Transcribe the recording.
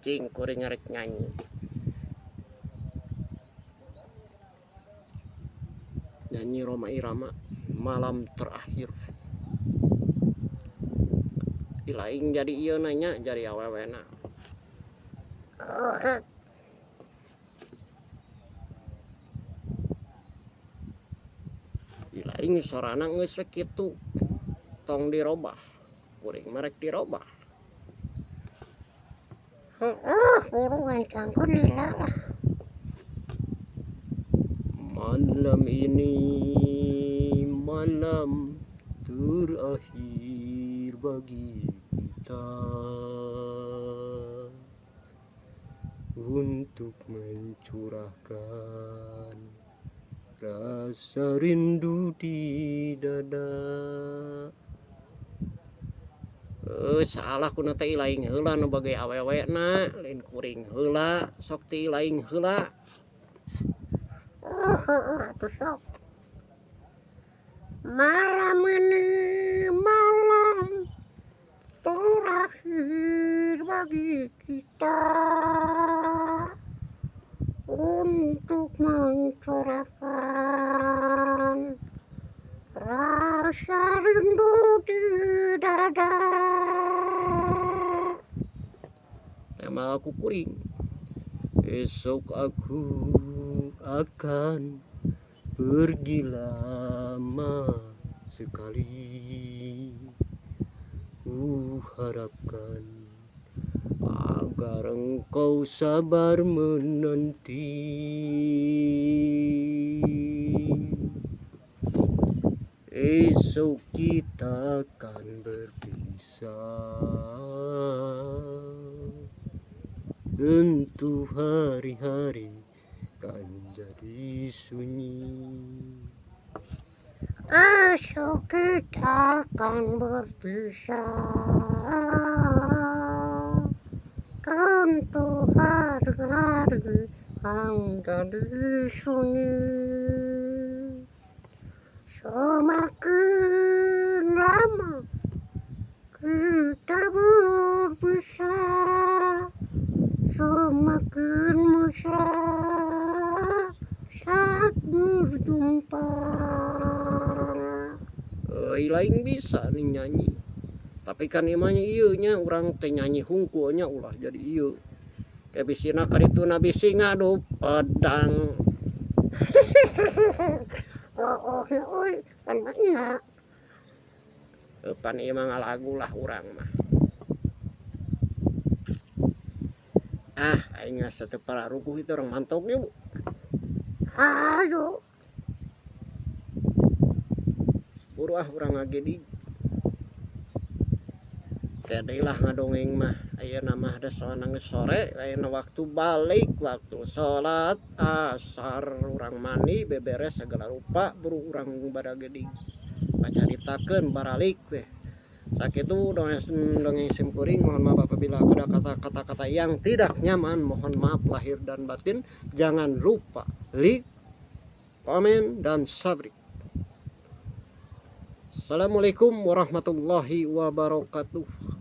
Cing kuring rek nyanyi. Nyanyi Rhoma Irama malam terakhir. Ilaing jadi ieu nanya jadi awewena. Ilaing sorana geus we kitu. Tong dirobah. Kuring mah rek dirobah. Heeh, buruan ganggu lila lah. Malam ini malam terakhir bagi kita untuk mencurahkan rasa rindu di dada. Eh, salah kuna teh ilaing heula nu bagai awewe na, lain kuring heula, sok ti ilaing heula. Oh, heeh atuh sok. Malam ini malam terakhir bagi kita untuk mencurahkan rasa rindu di dada. Tema aku kuring. Esok aku akan pergi lama sekali. Ku harapkan agar engkau sabar menanti. Esok kita akan berpisah. Tentu hari-hari kan jadi sunyi. Esok kita akan berpisah. Tentu hari-hari kan jadi sunyi. Semakin lama kita berpisah, semakin mesra saat berjumpa. Euy lain bisa nih nyanyi. Tapi kan imahnya ieu nya urang teh nyanyi hungkul nya ulah jadi ieu. Kayak bisina kadituna bisi ngadu pedang. Oh, oh, euy, pan nya. Pan ieu mah ngalagu lah urang mah. Ah, aing asa teu pararuguh itu urang mantok yuk. Ayo. Buru ah urang ngagedig. Kede lah ngadongeng mah. Ayeuna mah da soalna geus sore, ayeuna waktu balik, waktu salat asar urang mandi beberes segala rupa buru urang baragedig. Pacaritakeun baralik weh. Sakitu dongeng sim kuring, mohon maaf apabila ada kata-kata yang tidak nyaman, mohon maaf lahir dan batin. Jangan lupa like, komen, dan subscribe. Assalamualaikum warahmatullahi wabarakatuh.